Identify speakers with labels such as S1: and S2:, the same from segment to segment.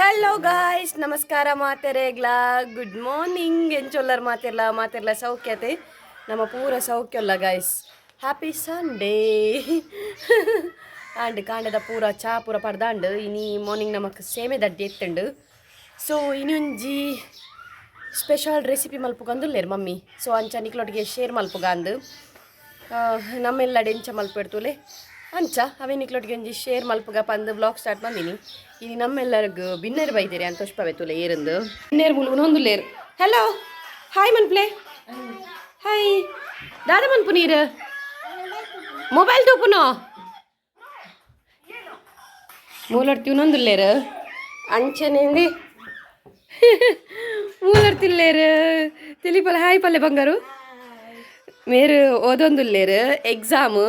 S1: Hello guys, ನಮಸ್ಕಾರ ಮಾತೆರೆಗ್ಲಾ, good morning. ಎಂಚೊಲ್ಲರ್ ಮಾತೆರ್ಲ? ಮಾತೆರ್ಲ ಸೌಖ್ಯತೆ? ನಮ್ಮ ಪೂರ ಸೌಖ್ಯಲ್ಲ ಗಾಯ್ಸ್. Happy Sunday. And ಕಾಂಡದ ಪೂರ ಚಾ ಪೂರ ಪಡ್ದಾಂಡ್. ಇನಿ ಮಾರ್ನಿಂಗ್ ನಮಕ್ ಸೇಮೆ ದಡ್ಡಿ ಎತ್ತುಂಡು. ಸೊ ಇನಿ ಒಂಜಿ ಸ್ಪೆಷಲ್ ರೆಸಿಪಿ ಮಲ್ಪುಗಂದುಲ್ಲೇರು ಮಮ್ಮಿ. ಸೊ ಅಂಚ ನಿಕ್ಲೊಟ್ಟಿಗೆ ಶೇರ್ ಮಲ್ಪುಗಂದು, ನಮ್ಮೆಲ್ಲ ಎಂಚ ಮಲ್ಪೆಡ್ತುಲೆ ಅಂಚ ಅವೇ ನಿಕ್ಲೊಟ್ಟಿಗೆ ಒಂಜಿ ಶೇರ್ ಮಲ್ಪುಗ ಪಂದು ವ್ಲಾಗ್ ಸ್ಟಾರ್ಟ್ ಬಂದಿನಿ. ಇನಿ ನಮ್ಮೆಲ್ಲರಿಗೂ ಬಿನ್ನೆರ್ ಬೈದಿರಿ ಅಂತ ತುಷ್ಪವೆ ತುಲೆ ಏರಂದು ಬಿನ್ನೇರು ಮುಲು ಉನೊಂದುಲ್ಲೇರು. ಹಲೋ, ಹಾಯ್ ಮನ್ಪ್ಲೆ, ಹಾಯ್ ದಾದ ಮನ್ಪು ನೀರು ಮೊಬೈಲ್ ತೂಪುನೋ ಮೂಲರ್ತಿ ಉನೊಂದುಲ್ಲೇರು ಅಂಚನೇಂದಿ ಮೂಲರ್ತಿಲ್ಲೇರು ತಿಳಿಪಲ್ಲ. ಹಾಯ್ ಪಲ್ಲೆ ಬಂಗಾರು. ಮೇರು ಓದೊಂದುಲ್ಲೇರು ಎಕ್ಸಾಮ್.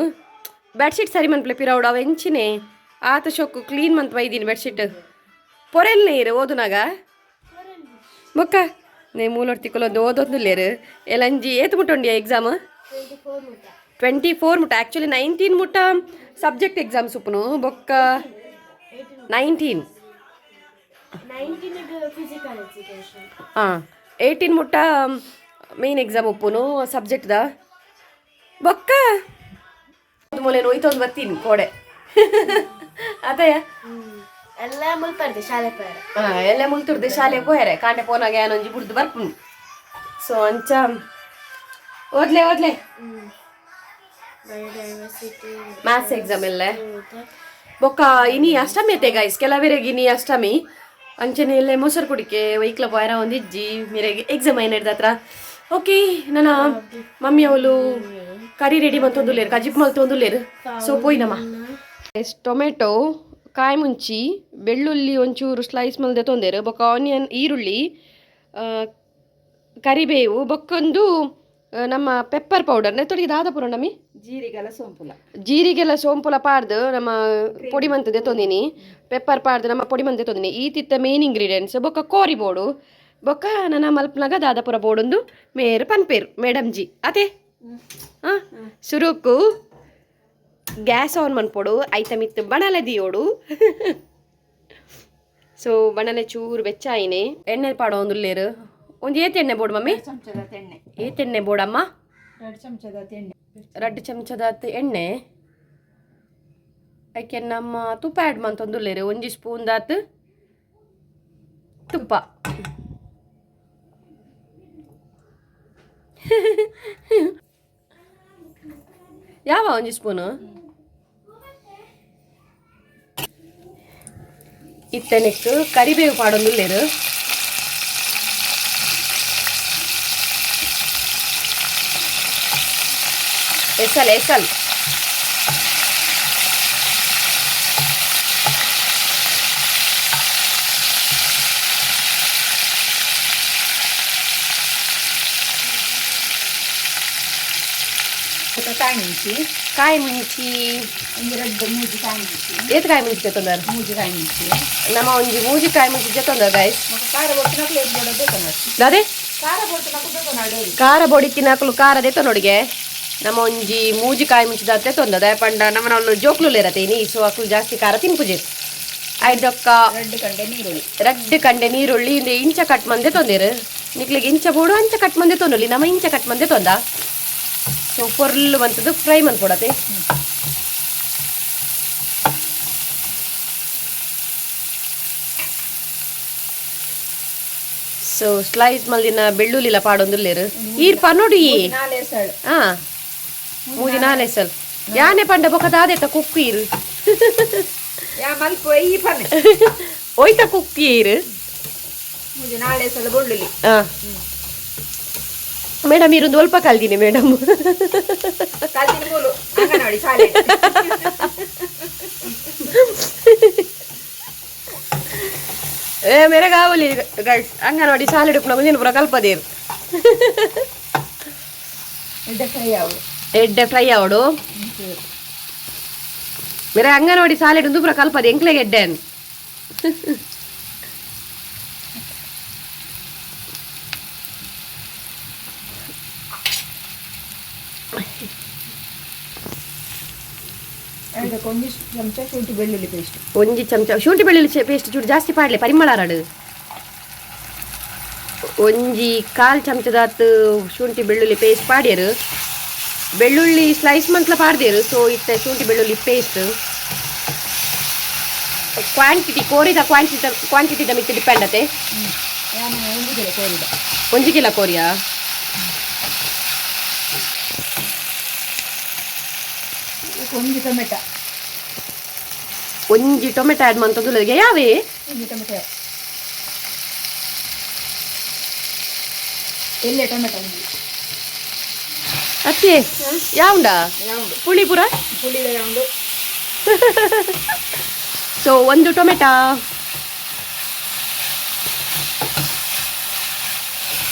S1: ಬೆಡ್ಶೀಟ್ ಸರಿ ಮನ್ಪ್ಲೆ ಪಿರೌಡ್ ಅವ ಎಂಚಿನೆ ಆತ ಶೊಕ್ಕು ಕ್ಲೀನ್ ಮಂತ್ ಬೈದೀನಿ. ಬೆಡ್ಶೀಟ್ ಪೊರೆಲ್ ನೀರು ಓದುನಾಗ ಬೊಕ್ಕ ನೇ ಮೂಲೊರ್ತಿ ಕುಲೊಂದು ಓದೊಂದುಲ್ಲೇರು. ಎಲ್ಲಂಜಿ ಏತ್ ಮುಟ್ಟ ಉಂಡಿಯ ಎಕ್ಸಾಮ್? 24 ಮುಟ್ಟ. ಆ್ಯಕ್ಚುಲಿ 19 ಮುಟ್ಟ ಸಬ್ಜೆಕ್ಟ್ ಎಕ್ಸಾಮ್ಸ್ ಉಪ್ಪುನು ಬೊಕ್ಕ 19.
S2: 19 ಫಿಸಿಕಲ್ ಎಜುಕೇಶನ್.
S1: ಹಾಂ, 18 ಮುಟ್ಟ ಮೇನ್ ಎಕ್ಸಾಮ್ ಉಪ್ಪುನು ಸಬ್ಜೆಕ್ಟ್ದ. ಬೊಕ್ಕ ಮೂಲೆ ಹೋಯ್ತೊಂದು ಬತ್ತೀನಿ ಕೋಡೆ ಅತಯ್ಯ.
S2: ಎಲ್ಲ ಮುಲ್ಪರ್ದೆ ಶಾಲೆ ಪೇರ.
S1: ಹಾಂ, ಎಲ್ಲ ಮುಲ್ತುರ್ದು ಶಾಲೆ ಪೋಯರೆ. ಕಾಂಡೆ ಪೋನಾಗ ಏನೊಂಜಿ ಬುಡ್ದು ಬರ್ಪುಂಡು. ಸೊ ಅಂಚ ಓದ್ಲೆ ಓದ್ಲೆ.
S2: ಬಯೋಡೈವರ್ಸಿಟಿ.
S1: ಮ್ಯಾಥ್ಸ್ ಎಕ್ಸಾಮ್ ಎಲ್ಲ. ಬೊಕ್ಕ ಇನಿ ಅಷ್ಟಮಿ ಅತ್ತೆ ಗೈಸ್, ಕೆಲವರೆಗೆ ಇನಿ ಅಷ್ಟಮಿ. ಅಂಚನೆ ಎಲ್ಲೆ ಮೊಸರು ಕುಡಿಕೆ ವೈಕ್ಲ ಪೋಯರ ಒಂದು ಇಜ್ಜಿ ಮೇರೆಗೆ ಎಕ್ಸಾಮ್ ಐನ ಹತ್ರ. ಓಕೆ, ನನ್ನ ಮಮ್ಮಿ ಅವಳು ಕರಿ ರೆಡಿ ಮಲ್ತೊಂದುಲ್ಲೇರು, ಕಜಿಪ್ ಮಲ್ತೊಂದುಲ್ಲೇರು. ಸೊ ಪೋಯಿನಮ್ಮ. ಎಸ್, ಟೊಮೆಟೊ, ಕಾಯಿ ಮುಂಚಿ, ಬೆಳ್ಳುಳ್ಳಿ ಒಂಚೂರು ಸ್ಲೈಸ್ ಮಲ್ದೆ ತೊಂದೇರು. ಬೊಕ್ಕ ಆನಿಯನ್, ಈರುಳ್ಳಿ, ಕರಿಬೇವು, ಬೊಕ್ಕೊಂದು ನಮ್ಮ ಪೆಪ್ಪರ್ ಪೌಡರ್ ನೆತ್ತೊಡಿಗೆ ದಾದ ಪುರ ನಮ್ಮಿ.
S3: ಜೀರಿಗೆಲ್ಲ ಸೋಂಪುಲ.
S1: ಜೀರಿಗೆಲ್ಲ ಸೋಂಪುಲ ಪಾಡ್ದು ನಮ್ಮ ಪೊಡಿ ಮಂತದೆ ತೊಂದಿನಿ. ಪೆಪ್ಪರ್ ಪಾಡ್ದು ನಮ್ಮ ಪೊಡಿ ಮಂತೆ ತೊಂದಿನಿ. ಈ ತಿತ್ತ ಮೇನ್ ಇಂಗ್ರೀಡಿಯೆಂಟ್ಸ್. ಬೊಕ್ಕ ಕೋರಿ ಬೋಡು. ಬೊಕ್ಕ ನನ್ನ ಮಲ್ಪನಾಗ ದಾದಪುರ ಬೋಡೊಂದು ಮೇರು ಪನ್ಪೇರು ಮೇಡಮ್ ಜಿ ಅದೇ. ಹಾಂ, ಸುರುಕು ಗ್ಯಾಸ್ ಆನ್ ಮನ್ಪೊಡು, ಐತ ಮಿತ್ತು ಬಣಲೆ ದಿಯೋಡು. ಸೊ ಬಣಲೆ ಚೂರು ಬೆಚ್ಚ ಆಯಿನೆ ಎಣ್ಣೆ ಪಾಡೋ ಒಂದುಲ್ಲೇರು. ಒಂದು ಏತ್ ಎಣ್ಣೆ ಬೋಡು ಮಮ್ಮಿ?
S3: ಚಮಚದ ಎಣ್ಣೆ.
S1: ಏತ್ ಎಣ್ಣೆ ಬೋಡಮ್ಮ?
S3: 2 ಚಮಚದ ಎಣ್ಣೆ.
S1: 2 ಚಮಚದ ಎಣ್ಣೆ. ಐಕೆ ನಮ್ಮ ತುಪ್ಪ ಆ್ಯಡ್ ಮಂತೊಂದುಲ್ಲೇರು. ಒಂಜಿ ಸ್ಪೂನ್ ದಾತ್ ತುಪ್ಪ. ಯಾವ ಒಂಜಿ ಸ್ಪೂನು ಇತ್ತೆ ನೆಕ್ಸ್ಟ್ ಕರಿಬೇವು ಪಾಡೊಂದುಲ್ಲೇರು. ಎಸಲ್ ಎಸಲ್.
S3: ಬೊಕ್ಕ ಕಾಯಿ ಮುಂಚಿ.
S1: ಕಾಯಿ ಮುಂಚಿ.
S3: ಒಂಜಿ ರಡ್ಡ್ ಮೂಜಿ ಕಾಯಿ ಮುಂಚಿ.
S1: ಏತ್ ಕಾಯಿ ಮುಂಚಿ ತೊಂದರೆ?
S3: ಮೂಜಿ ಕಾಯಿ ಮುಂಚಿ.
S1: ನಮ್ಮ ಒಂಜಿ ಮೂಜಿ ಕಾಯಿ ಮುಂಚಿ ಜೊತೊಂದ ಗಾಯ್ಸ್.
S3: ಬೊಕ್ಕ ಖಾರ ಬೊಟ್ಟುನಕ್ಲು ಏತ್ ಬೋಡ ಬೇಕನಾಡು.
S1: ಅದೇ.
S3: ಖಾರ ಬೊಟ್ಟುನಕ್ಲು ಬೇಕನಾಡು.
S1: ಖಾರ ಬೊಡಿ ತಿನ್ನಕಲು ಖಾರ ದೆತ್ತೊನೊಡಿಗೆ. ನಮ್ಮ ಒಂಜಿ ಮೂಜಿ ಕಾಯಿ ಮುಂಚಿದ ತೊಂದದ ಪಂಡ ನಮ್ಮ ಜೋಕ್ಲು ಇರತ್ತೆ ಸೊ ಅಕ್ಲು ಜಾಸ್ತಿ ಖಾರ ತಿನ್ಪುಜೆರ್. ಐದೊಕ್ಕ
S3: 2 ಕಂಡೆ ನೀರುಳ್ಳಿ.
S1: 2 ಕಂಡೆ ನೀರುಳ್ಳಿ. ಇಂದೆ ಇಂಚ ಕಟ್ ಮಂದೆ ತೊಂದಿರು. ನಿಕ್ಲಿಗೆ ಇಂಚ ಬೋಡು ಅಂಚ ಕಟ್ ಮಂದೆ ತೊಂದೊಲಿ. ನಮ್ಮ ಇಂಚ ಕಟ್ ಮಂದೆ ತೊಂದ. ಸೊ ಪೊರ್ಲು ಮಂತದ್ದು ಫ್ರೈ ಮನ್ಪೊಡತೆ. ಸೊ ಸ್ಲೈಸ್ ಮಲ್ದಿನ ಬೆಳ್ಳುಳ್ಳಿಲ ಪಾಡೊಂದುಲ್ಲೇರು. ಈರ್ ಪನೊಡಿ.
S3: ನಾಲೆ ಸಳ್.
S1: ಆ ಮೂಜಿ ನಾಲೆ ಸಲ್ ಯಾನೆ ಪಂಡ ಬೊಕ ದಾದೆತ ಕುಕ್ಕು ಇರು.
S3: ಯಾ ಮಲ್ಪ ಈ ಪನ್ನೆ.
S1: ಒಯ್ತ ಕುಕ್ಕಿ ಇರು.
S3: ಮೂಜಿ ನಾಳೆ ಸಲ ಬೆಳ್ಳುಳ್ಳಿ.
S1: ಆ ಮೇಡಮ್, ಇರೊಂದು ಒಲ್ಪ ಕಲ್ದಿನಿ ಮೇಡಮ್.
S3: ಕಲ್ತಿನ ಮೂಲು ಅಂಗನವಾಡಿ ಶಾಲೆ.
S1: ಏ ಮೇರೆ ಗಾವಲಿ ಗೈಸ್, ಅಂಗನವಾಡಿ ಶಾಲೆ ಉಪ್ಪುನ ಮುಂದಿನ ಪೂರ ಕಲ್ಪದೇರು.
S3: ಎಡ್ಡೆ ಫ್ರೈ ಆವು.
S1: ಎಡ್ಡೆ ಫ್ರೈ ಆವಡು. ಮೇರೆ ಅಂಗನವಾಡಿ ಶಾಲೆ ಉಂದು ಪೂರ ಕಲ್ಪದೆ ಎಂಕ್ಲೆಗೆ ಎಡ್ಡೆ.
S3: ಒಂಜಿ ಚಮಚ ಶುಂಠಿ ಬೆಳ್ಳುಳ್ಳಿ ಪೇಸ್ಟ್.
S1: ಒಂಜಿ ಚಮಚ ಶುಂಠಿ ಬೆಳ್ಳುಳ್ಳಿ ಪೇಸ್ಟ್ ಚೂರು ಜಾಸ್ತಿ ಪಾಡ್ಲೆ, ಪರಿಮಳ ಅರಡು. ಒಂಜಿ ಕಾಲ್ ಚಮಚದಾತ್ ಶುಂಠಿ ಬೆಳ್ಳುಳ್ಳಿ ಪೇಸ್ಟ್ ಪಾಡ್ಯರು. ಬೆಳ್ಳುಳ್ಳಿ ಸ್ಲೈಸ್ ಮಂತ್ಲ ಪಾಡ್ದೇರು. ಸೊ ಇತ್ತೆ ಶುಂಠಿ ಬೆಳ್ಳುಳ್ಳಿ ಪೇಸ್ಟ್ ಕ್ವಾಂಟಿಟಿ ಕೋರಿದ ಕ್ವಾಂಟಿಟಿ ಕ್ವಾಂಟಿಟಿದ ಮಿತ್ತು ಡಿಪೆಂಡ್ ಅತೆ.
S3: ಯಾನು ಒಂಜಿ ಕಿಲೋ ಕೋರಿದ.
S1: ಒಂಜಿ ಕಿಲೋ ಕೋರಿಯಾ?
S3: ಒಂಜಿ ಟೊಮೆಟೊ.
S1: ಒಂಜಿ ಟೊಮೆಟೊ ಆ್ಯಡ್ ಮಂತೊಂದು ಯಾವೇ?
S3: ಒಂಜಿ ಟೊಮೆಟೊ, ಎಲ್ಲೆ ಟೊಮೆಟೊ ಒಂಜಿ.
S1: ಅತ್ತೆ, ಯಾವುಂಡಾ?
S3: ಯಾವುಂಡು.
S1: ಪುಳಿ ಪೂರ?
S3: ಪುಳಿದ ಯಾವುಂಡು.
S1: ಸೊ ಒಂದು ಟೊಮೆಟೊ.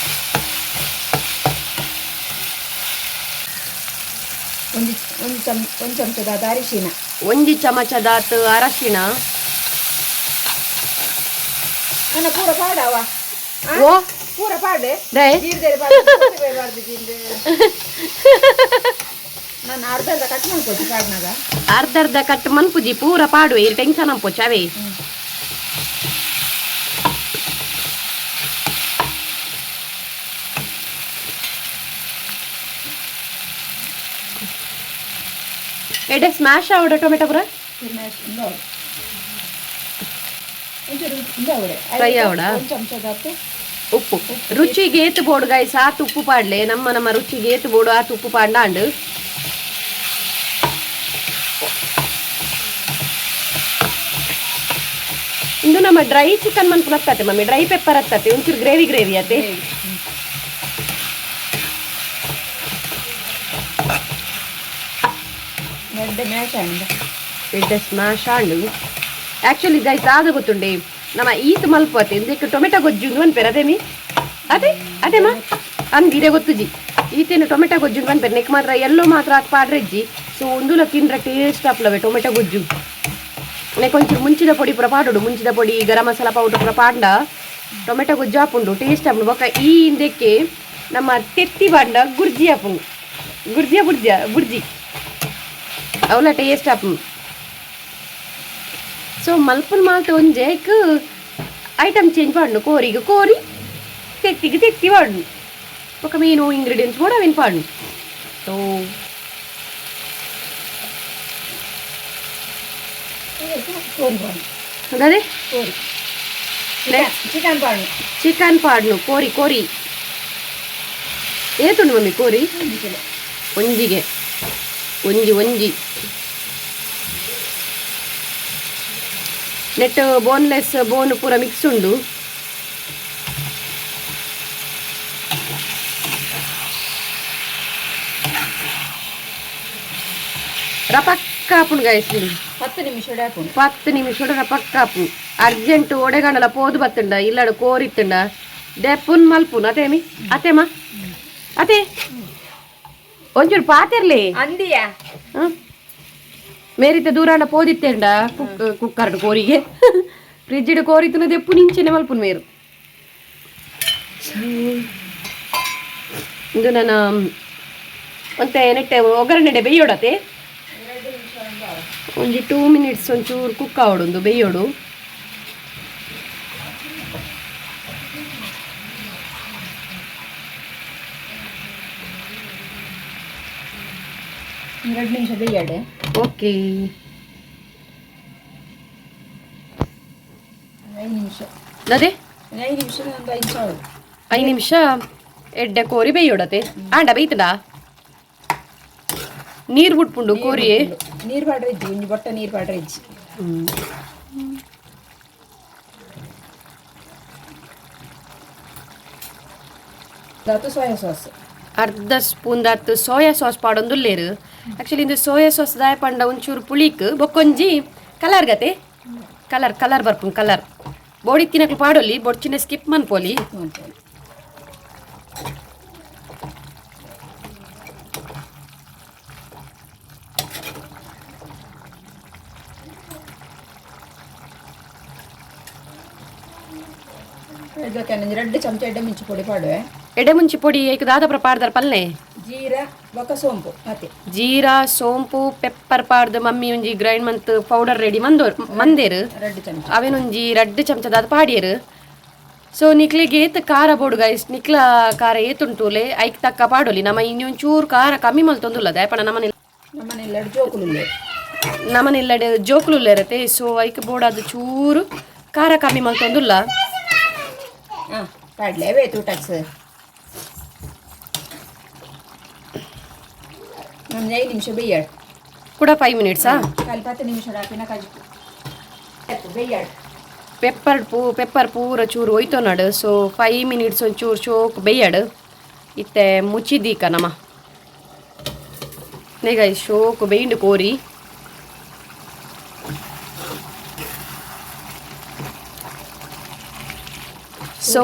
S3: ಒಂಜಿ ಒಂದು ಚಮ್ ಒಂದು ಚಮಚದಾದ ಅರಿಶಿನ.
S1: ಒಂಜಿ ಚಮಚದಾತ್ ಅರಶಿನ.
S3: ನನ್ನ ಪೂರ ಪಾಡವ.
S1: ಓ.
S3: ಪೂರ ಪಾಡೆ.
S1: ದಯ.
S3: ಜೀರ್ದೆಲೆ ಪಾಡು, ಬಾರ್ದು ಜೀರ್ದೆ. ನಾನು ಅರ್ಧ ಅರ್ಧ ಕಟ್ ಮಾಡ್ಕೊಡ್ತೀನಿ ಪಾಡ್ನಾಗ.
S1: ಅರ್ಧ ಅರ್ಧ ಕಟ್ ಮನ್ಪುಜಿ, ಪೂರ ಪಾಡುವೆ. ಇಲ್ಲಿ ಟೆನ್ಷನ್ ಅಂಪೋಚ ಅವೇ. ಎಡೆ ಸ್ಮ್ಯಾಶ್ ಆವಡ ಟೊಮೆಟೊ ಪೂರ.
S3: ಒಂಚೂರು ಇಂದಾವಡೆ.
S1: ಫ್ರೈ ಆವಡಾ?
S3: ಒಂದು ಚಮಚದಾತು.
S1: ಉಪ್ಪು ರುಚಿಗೆ ಏತು ಬೋಡು ಗೈಸ್, ಆತು ಉಪ್ಪು ಪಾಡ್ಲೆ. ನಮ್ಮ ನಮ್ಮ ರುಚಿಗೆ ಏತು ಬೋಡು ಆತು ಉಪ್ಪು ಪಾಡ್ಲಾಂಡು. ಇಂದು ನಮ್ಮ ಡ್ರೈ ಚಿಕನ್ ಮನ್ಪುನ ಹತ್ತದೆ mummy. Dry pepper ಹತ್ತದೆ, ಒಂಚೂರು ಗ್ರೇವಿ ಗ್ರೇವಿ ಅತ್ತೆ.
S3: ಎಡ್ಡೆ ಮ್ಯಾಶ್ ಆಂಡ್.
S1: ಎಡ್ಡೆ ಸ್ಮ್ಯಾಶ್ ಆಂಡು. ಆಕ್ಚುಲಿ ಗೈಸ್, ಆದ ಗೊತ್ತುಂಡೆ, ನಮ್ಮ ಈತ್ ಮಲ್ಪ ಅತ್ತೆ. ಇಂದಕ್ಕೆ ಟೊಮೆಟೊ ಗೊಜ್ಜು ಉಂದು ಅನ್ಪೇರ ಅದೇ ಮೀ ಅದೇ ಅದೇ ಮಾ ಅಂದಿರೆ ಗೊತ್ತುಜಿ. ಈತೇನು ಟೊಮೆಟೊ ಗೊಜ್ಜು ಉಂದು ಅನ್ಪೇರೆ. ನೆಕ್ ಮಾತ್ರ ಎಲ್ಲೋ ಮಾತ್ರ ಅದು ಪಾಡ್ರೆಜ್ಜಿ. ಸೊ ಒಂದುಲ ತಿಂದ್ರ ಟೇಸ್ಟ್ ಆಪ್ಲವೆ ಟೊಮೆಟೊ ಗೊಜ್ಜು. ನೆಕ್ ಒಂಚೂರು ಮುಂಚಿದ ಪೊಡಿ ಪೂರ ಪಾಡೋಡು. ಮುಂಚಿದ ಪೊಡಿ, ಗರಂ ಮಸಾಲ ಪೌಡರ್ ಪೂರ ಪಾಂಡ ಟೊಮೆಟೊ ಗೊಜ್ಜು ಆಪುಂಡು, ಟೇಸ್ಟ್ ಆಪುಂಡು. ಬೊಕ್ಕ ಈ ಇಂದಕ್ಕೆ ನಮ್ಮ ತೆತ್ತಿ ಬಾಂಡ ಗುರ್ಜಿ ಆಪುಂಡು. ಗುರ್ಜಿಯ ಬುರ್ಜಿಯ ಬುರ್ಜಿ ಅವಲ ಟೇಸ್ಟ್ ಆಪುಂಡು. ಸೊ ಮಲ್ಪುನ್ ಮಾಲ್ತ ಒಂಜೆ ಐಕ್ ಐಟಮ್ ಚೇಂಜ್ ಪಾಡ್ನು. ಕೋರಿಗೆ ಕೋರಿ, ತೆತ್ತಿಗೆ ತೆತ್ತಿ ಪಾಡ್ನು. ఒక ಮೇನು ಇಂಗ್ರೀಡಿಯೆಂಟ್ಸ್ ಕೂಡ ಅವೇನು ಪಾಡ್ನು. ಸೊ
S3: ಕೋರಿ ಪಾಡು.
S1: ಅದೇ.
S3: ಕೋರಿ ಚಿಕನ್ ಪಾಡು.
S1: ಚಿಕನ್ ಪಾಡ್ನು. ಕೋರಿ ಕೋರಿ ಏತುಂಡು ಮಮ್ಮಿ ಕೋರಿ?
S3: ಒಂದು ಕಿಲೋ.
S1: ಒಂಜಿಗೆ ಒಂಜಿ ಒಂಜಿ ನೆಟ್ ಬೋನ್ಲೆಸ್ ಬೋನ್ ಪೂರ ಮಿಕ್ಸ್ ಉಂಡು. ರಪಕ್ಕ ಆಪುಂಡು ಗೈಸ್.
S3: 10 ನಿಮಿಷ ಹಾಕೊಂಡು.
S1: 10 ನಿಮಿಷ ರಪಕ್ಕ ಆಪುಂಡು. ಅರ್ಜೆಂಟ್ ಒಡೆಗಂಡಲ ಪೋದು ಬತ್ತುಂಡ ಇಲ್ಲಡು ಕೋರಿತ್ತುಂಡ ದೆಪ್ಪುನ್ ಮಲ್ಪುನ್ ಅತೇಮಿ ಅತೇಮ ಅತೆ ಒಂಚೂರು ಪಾತಿರ್ಲಿ.
S3: ಅಂದಿಯಾ?
S1: ಮೇರಿತ ದೂರಾಂಡ ಪೋದಿತ್ತೇಂಡ ಕುಕ್ ಕುಕ್ಕರ್ಡ್ ಕೋರಿಗೆ ಫ್ರಿಜ್ಡ್ ಕೋರಿತ್ತುನ ದೆಪ್ಪು ನಿಂಚೆನೆ ಮಲ್ಪುನ್ ಮೇರು. ಇಂದು ನಾನು ಒಂತೆ ನೆಟ್ಟೆ ಒಗ್ಗರಣೆ ಬೇಯೋಡತೆ. ಒಂಜಿ 2 ಮಿನಿಟ್ಸ್ ಒಂಚೂರು ಕುಕ್ ಆವಡೊಂದು ಬೇಯೋಡು.
S3: 2 ನಿಮಿಷ ಬೇಯಾಡೆ.
S1: ಓಕೆ.
S3: 5 ನಿಮಿಷ.
S1: ಅದೇ.
S3: 5 ನಿಮಿಷ, ಒಂದು 5 ಸಾವಿರ.
S1: 5 ನಿಮಿಷ ಎಡ್ಡೆ ಕೋರಿ ಬೇಯೋಡತೆ. ಆಂಡ ಬೇಯ್ತದ, ನೀರು ಬಿಟ್ಪುಂಡು ಕೋರಿ.
S3: ನೀರು ಪಾಡ್ರೆ ಇಜ್ಜಿ, ಒಂಜಿ ಬೊಟ್ಟ ನೀರು ಪಾಡ್ರೆ ಇಜ್ಜಿ. ದಾತು ಸೋಯಾ ಸಾಸ್.
S1: ಅರ್ಧ ಸ್ಪೂನ್ ದಾತ್ ಸೋಯಾ ಸಾಸ್ ಪಾಡೊಂದುಲ್ಲೇರು. ಆಕ್ಚುಲಿ ಇಂದು ಸೋಯಾ ಸಾಸ್ ದಾಯ ಪಂಡ ಒಂಚೂರು ಪುಳಿಕ್ ಬೊಕ್ಕೊಂಜಿ ಕಲರ್ ಗತೆ, ಕಲರ್ ಕಲರ್ ಬರ್ಪುಂಡು. ಕಲರ್ ಬೋಡಿ ತಿನ್ನಕ್ಲು ಪಾಡೊಲಿ, ಬೊಡ್ಚಿನ ಸ್ಕಿಪ್ ಮನ್ಪೊಲಿ.
S3: ಮಾಡ್ತೇವೆ. ಇದಕ್ಕೆ 2 ಚಮಚ ಎಡ್ಡೆ ಮಿಂಚು ಪೊಡಿ ಪಾಡುವೆ.
S1: ಎಡೆ ಮುಂಚಿ ಪೊಡಿ ಏಕ ದಾದಪ್ರ ಪಾಡ್ದಾರ ಪಲ್ಲೆ.
S3: Jeera ಬೊಕ ಸೋಂಪು ಮತ್ತೆ.
S1: ಜೀರಾ ಸೋಂಪು ಪೆಪ್ಪರ್ ಪಾಡ್ದು ಮಮ್ಮಿ ಒಂಜಿ ಗ್ರೈಂಡ್ ಮಂತ್ ಪೌಡರ್ ರೆಡಿ ಮಂದೋರ್ ಮಂದೇರು.
S3: 2 ಚಮಚ.
S1: ಅವೇನೊಂಜಿ 2 ಚಮಚದಾದ ಪಾಡಿಯರು. ಸೊ ನಿಕ್ಲಿಗೆ ಏತ್ ಖಾರ ಬೋಡು ಗೈಸ್, ನಿಕ್ಲ ಖಾರ ಏತುಂಟುಲೆ ಐಕ್ ತಕ್ಕ ಪಾಡೊಲಿ. ನಮ್ಮ ಇನ್ನೊಂಚೂರು ಖಾರ ಕಮ್ಮಿ ಮಲ್ತೊಂದುಲ್ಲ ದಾಯಪಣ ನಮ್ಮನೆ.
S3: ನಮ್ಮನೆಲ್ಲೆರಡು ಜೋಕುಲುಲ್ಲೆ.
S1: ನಮ್ಮನೆಲ್ಲೆಡೆ ಜೋಕುಲುಲ್ಲೆರತೆ, ಸೊ ಐಕ್ ಬೋಡಾದ ಚೂರು ಖಾರ ಕಮ್ಮಿ ಮಲ್ತೊಂದುಲ್ಲ.
S3: ಹಾಂ, ಪಾಡ್ಲೆ ಅವೇ ತೂಟಕ್ಸ್. ಒಂದು 5 ನಿಮಿಷ ಬೇಯಾಡು.
S1: ಕೂಡ 5 ಮಿನಿಟ್ಸಾ?
S3: ಖಾಲಿ 10 ನಿಮಿಷ ಹಾಕಿನ ಕಜಿಪು ಬೇಯಾಡು.
S1: ಪೆಪ್ಪರ್ ಪೂ ಪೆಪ್ಪರ್ ಪೂರ ಚೂರು ಒಯ್ತೊನಾಡು. ಸೊ 5 ಮಿನಿಟ್ಸ್ ಒಂಚೂರು ಚೋಕ್ ಬೇಯಾಡು. ಇತ್ತೆ ಮುಚ್ಚಿದ್ದೀಕ ನಮ್ಮ ನೇಗ ಶೋಕ್ ಬೇಯಿಂಡು ಕೋರಿ. ಸೊ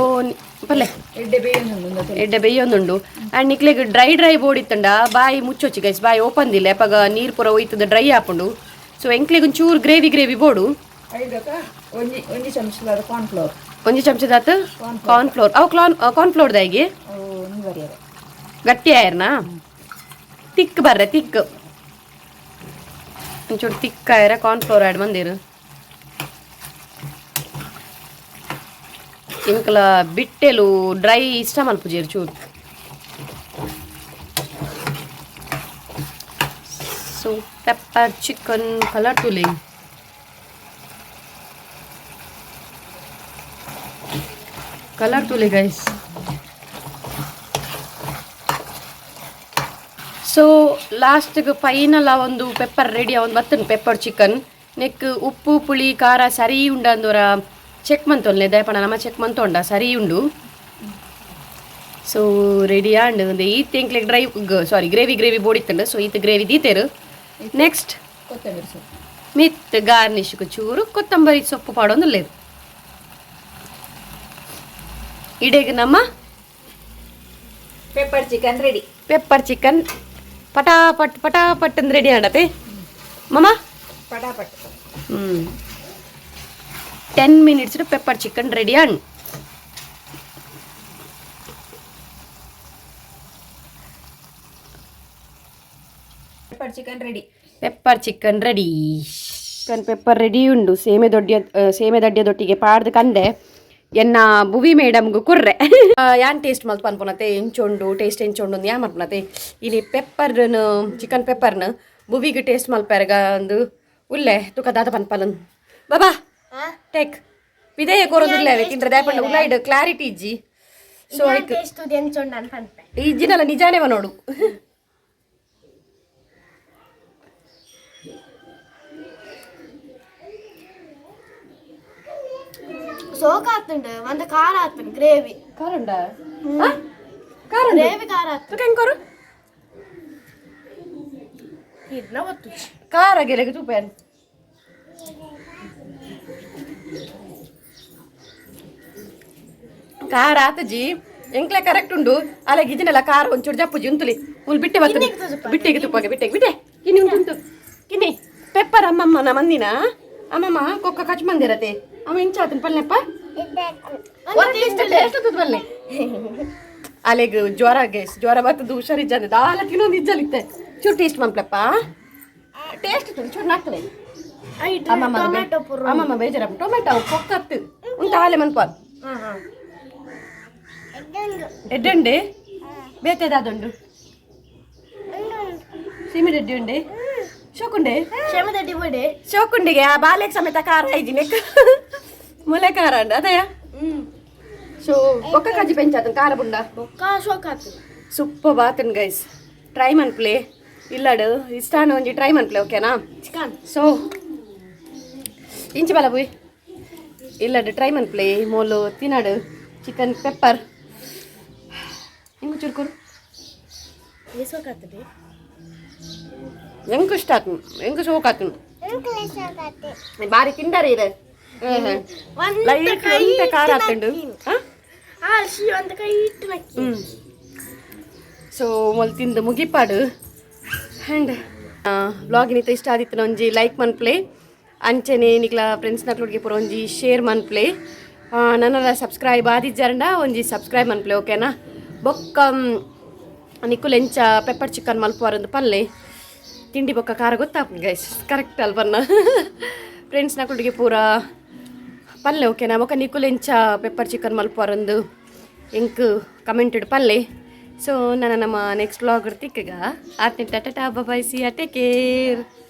S1: ಪಲ್ಲೆ.
S3: ಎಡ್ಡೆ ಬೇಯೊಂದುಂಡು.
S1: ಎಡ್ಡೆ ಬೇಯೊಂದುಂಡು. ಆ್ಯಂಡ್ ನಿಕ್ಲೆಗ್ ಡ್ರೈ ಡ್ರೈ ಬೋಡಿತ್ತಂಡ ಬಾಯಿ ಮುಚ್ಚೊಚ್ಚಿ ಗೈಸ್, ಬಾಯಿ ಓಪನ್ ದಿಲ್ಲ ಅಪಗ ನೀರು ಪೂರ ಒಯ್ತದ, ಡ್ರೈ ಆಪುಂಡು. ಸೊ ಎಂಕ್ಲೆಗ್ ಒಂಚೂರು ಗ್ರೇವಿ ಗ್ರೇವಿ ಬೋಡು.
S3: ಐದಕ್ಕ ಒಂಜಿ ಒಂಜಿ ಚಮಚದಾದ ಕಾರ್ನ್ಫ್ಲೋರ್.
S1: ಒಂಜಿ ಚಮಚದಾತ್ ಕಾರ್ನ್ ಫ್ಲೋರ್. ಅವು ಕಾರ್ನ್ ಫ್ಲೋರ್ ದಾಯಿಗೆ?
S3: ಅವು ಮುಂದುವರಿಯರೆ.
S1: ಗಟ್ಟಿ ಆಯರ್ನಾ? ತಿಕ್ ಬರ್ರೆ, ತಿಕ್ ಒಂಚೂರು ತಿಕ್ ಆಯರ corn flour add ಮಂದಿರು. ಇಂಕಲ ಬಿಟ್ಟೆಲು ಡ್ರೈ ಇಷ್ಟ ಮಲ್ಪುಜೇರು ಚೂರು. So pepper chicken colour ತುಲಿ, ಕಲರ್ ತುಲಿ guys. So ಲಾಸ್ಟ್ಗೆ ಫೈನಲ್ ಆ ಒಂದು ಪೆಪ್ಪರ್ ರೆಡಿ ಒಂದು ಬತ್ತನ್ pepper chicken. Neck ಉಪ್ಪು ಪುಳಿ ಖಾರ ಸರಿ ಉಂಡ ಅಂದೋರ ಚೆಕ್ ಮಂತೊಲ್ನೆ ದಯಪಣ ನಮ್ಮ ಚೆಕ್ ಮಂತೊಂಡ ಸರಿ ಉಂಡು. ಸೊ ರೆಡಿ ಆಂಡ್. ಒಂದು ಈತ್ ಎಂಕ್ಲೆಗ್ ಡ್ರೈ ಸಾರಿ ಗ್ರೇವಿ ಗ್ರೇವಿ ಬೋಡಿತ್ತಂಡು. ಸೊ ಈತ್ ಗ್ರೇವಿ ದೀತೇರು. ನೆಕ್ಸ್ಟ್
S3: ಕೊತ್ತಂಬರಿ ಸೊಪ್ಪು.
S1: ಮಿತ್ ಗಾರ್ನಿಷ್ಗೆ ಚೂರು ಕೊತ್ತಂಬರಿ ಸೊಪ್ಪು ಪಾಡೊಂದು. ಇಡೀಗ ನಮ್ಮ
S3: pepper chicken ready.
S1: Pepper chicken ಪಟಾಪಟ್ ಪಟಾಪಟ್ ಅಂದ್ ರೆಡಿ ಆಡತೆ ಮಮ್ಮ.
S3: ಪಟಾಪಟ್.
S1: 10 minutes pepper chicken ready and.
S3: Pepper chicken ready.
S1: Pepper chicken ready, chicken pepper ready ಉಂಡು. ಸೇಮೆ ದೊಡ್ಡ ಸೇಮೆ ದೊಡ್ಡ ದೊಟ್ಟಿಗೆ ಪಾಡ್ದು ಕಂಡೆ ಎನ್ನ ಬುವಿ ಮೇಡಮ್ಗೂ ಕುರ್ರೆ. ಯಾನ್ ಟೇಸ್ಟ್ ಮಲ್ತ್ ಪನ್ಪುನತೆ ಎಂಚೊಂಡು ಟೇಸ್ಟ್ ಎಂಚೊಂಡು ಯಾ ಮಲ್ಪುನತೆ. ಇಲ್ಲಿ ಪೆಪ್ಪರ್ನ ಚಿಕನ್ ಪೆಪ್ಪರ್ನ ಬುವಿಗೆ ಟೇಸ್ಟ್ ಮಲ್ಪೆರಗ ಒಂದು ಉಲ್ಲೆ ತುಕ ದಾದ ಪನ್ಪಲನ್ ಬಾಬಾ ಟೇಕ್ ವಿದಯ ಕೊರೊಂದಿಲ್ಲ ತಿಂದ್ರೆ ದಾಯಪಂಡ ಉಲಾಯ್ಡ್ ಕ್ಲಾರಿಟಿ ಇಜ್ಜಿ. ಸೊ ಐಕ್
S2: ಟೇಸ್ಟ್ ಎಂಚೊಂಡು ಅಂತ ಪನ್ಪೆ.
S1: ಇಜ್ಜಿನಲ್ಲ ನಿಜಾನೇವ ನೋಡು.
S2: ಸೋಕ್ ಆತುಂಡು ಒಂದು ಖಾರ ಆತುಂಡು ಗ್ರೇವಿ.
S1: ಖಾರ ಉಂಡಾ? ಖಾರ ಉಂಡು.
S2: ಗ್ರೇವಿ ಖಾರ ಆತು.
S1: ತುಕ ಹೆಂಗ್ ಕೊರು?
S2: ಇದನ್ನ ಒತ್ತು.
S1: ಖಾರ ಗೆಲೆಗೆ ತೂಪೇನ್. ಖಾರ ಆತಜಿ ಎಂಕ್ಲೆ ಕರೆಕ್ಟ್ ಉಂಡು. ಅಲ್ಲ ಗಿಜಿನಲ್ಲ ಖಾರ ಒಂಚೂರು ಜಪ್ಪುಜಿ ಉಂತುಲಿ ಉಲ್ ಬಿಟ್ಟೆ ಬರ್ತದೆ. ಬಿಟ್ಟೆಗೆ ತುಪ್ಪಗೆ ಬಿಟ್ಟೆಗೆ ಬಿಟ್ಟೆ ಕಿನ್ನಿ ಉಂಟು ಉಂಟು ಕಿನ್ನಿ ಪೆಪ್ಪರ್. ಅಮ್ಮಮ್ಮ ನ ಮಂದಿನ ಅಮ್ಮಮ್ಮ ಕೊಕ್ಕ ಕಚ್ ಮಂದಿರತೆ ಅಮ್ಮ ಇಂಚಾತನ್ ಪಲ್ಲೆಪ್ಪ ಪಲ್ಲೆ ಅಲೆಗ್ ಜ್ವರ ಗೇಸ್ ಜ್ವರ ಬರ್ತದ, ಹುಷಾರಿಜ್ಜಂದೆ ದಾಲ ತಿನ್ನೊಂದು ಇಜ್ಜಲಿತ್ತೆ. ಚೂರು ಟೇಸ್ಟ್ ಮಂಪ್ಲಪ್ಪ, ಟೇಸ್ಟ್ ಚೂರು ನಾಕ್ತದೆ. ಅಮ್ಮಮ್ಮ
S2: ಟೊಮೆಟೊ ಪೂರ.
S1: ಅಮ್ಮಮ್ಮ ಬೇಜಾರ ಟೊಮೆಟೊ ಪೊಕ್ಕತ್ತು ಉಂಟು ಆಲೆ ಮನ್ಪ ಎಡ್ಡುಂಡೆ ಬೇತೆದಾದುಂಡು ಸೀಮೆ ರೆಡ್ಡಿ ಉಂಡೆ ಶೋಕುಂಡೆ.
S2: ಶಮದಡ್ಡಿ ಬಡೆ.
S1: ಶೋಕುಂಡಿಗೆ ಆ ಬಾಲೆಗ್ ಸಮೇತ ಖಾರ ಐಜಿ ನೆಕ್ ಮುಲೆ ಖಾರ ಉಂಡು ಅದಯ. ಸೊ ಬೊಕ್ಕ ಕಾಜಿ ಪೆಂಚಾತನ್ ಖಾರ ಬುಂಡ.
S2: ಬೊಕ್ಕ ಶೋಕ್ ಆತು.
S1: ಸೂಪರ್ ಬಾತನ್ ಗೈಸ್, ಟ್ರೈ ಮನ್ಪ್ಲೆ ಇಲ್ಲಡು ಇಷ್ಟಾನ ಒಂಜಿ ಟ್ರೈ ಮನ್ಪ್ಲೆ, ಓಕೆನಾ?
S2: ಚಿಕನ್.
S1: ಸೊ ಇಂಚಿ ಬಲ ಬುಯ್ ಇಲ್ಲಡು ಟ್ರೈ ಮನ್ಪ್ಲೆ ಮೋಲು ತಿನ್ನಡು ಚಿಕನ್ ಪೆಪ್ಪರ್ ಹಿಂಗೆ ಚುರುಕುರು.
S2: ಈ ಸೋಕ್ ಆತದೆ.
S1: ಎಂಕ್ ಇಷ್ಟ ಆತು, ಎಂಕ್ ಶೋಕ್ ಆತು. ಬಾರಿ ತಿಂಡಾರೆ ಇದೆ. ಲೈಟ್ ಒಂತೆ ಖಾರ ಆತುಂಡು.
S2: ಆ she ಒಂದು ಕೈ ಇಟ್ಟು ನಕ್ಕಿ.
S1: ಸೊ ಮೊಲ್ ತಿಂದು ಮುಗಿಪಾಡು. ಆ್ಯಂಡ್ ವ್ಲಾಗಿನಿತ ಇಷ್ಟ ಆದಿತ್ತು ಒಂಜಿ ಲೈಕ್ ಮನ್ಪ್ಲೆ, ಅಂಚನೆ ನಿಕ್ಲ ಫ್ರೆಂಡ್ಸ್ ನಕ್ಲುಡ್ಗೆ ಪೂರ ಒಂಜಿ ಶೇರ್ ಮನ್ಪ್ಲೆ. ನನ್ನ ಸಬ್ಸ್ಕ್ರೈಬ್ ಆದಿಜ್ಜಾರಂಡ ಒಂಜಿ ಸಬ್ಸ್ಕ್ರೈಬ್ ಮನ್ಪ್ಲೆ, ಓಕೆನಾ? ಬೊಕ್ಕ ನಿಕುಲು ಎಂಚ ಪೆಪ್ಪರ್ ಚಿಕನ್ ಮಲ್ಪುವಾರಂದು ಪಲ್ಲೆ. ತಿಂಡಿ ಬೊಕ್ಕ ಖಾರ ಗೊತ್ತಾಪುಂಡು ಗೈಸ್, ಕರೆಕ್ಟ್ ಅಲ್ಪನ್ನ? ಫ್ರೆಂಡ್ಸ್ ನಕುಲ್ಗೆ ಪೂರ ಪಲ್ಲೆ, ಓಕೆನಾ? ಬೊಕ್ಕ ನಿಕುಲು ಎಂಚ ಪೆಪ್ಪರ್ ಚಿಕನ್ ಮಲ್ಪುವಾರಂದು ಎಂಕ್ ಕಮೆಂಟೆಡ್ ಪಲ್ಲೆ. ಸೊ ನನ್ನ ನಮ್ಮ ನೆಕ್ಸ್ಟ್ ವ್ಲಾಗ್ ತಿಕ್ಕಗ. ಆತ್ನೆ, tata, bye, see, take care.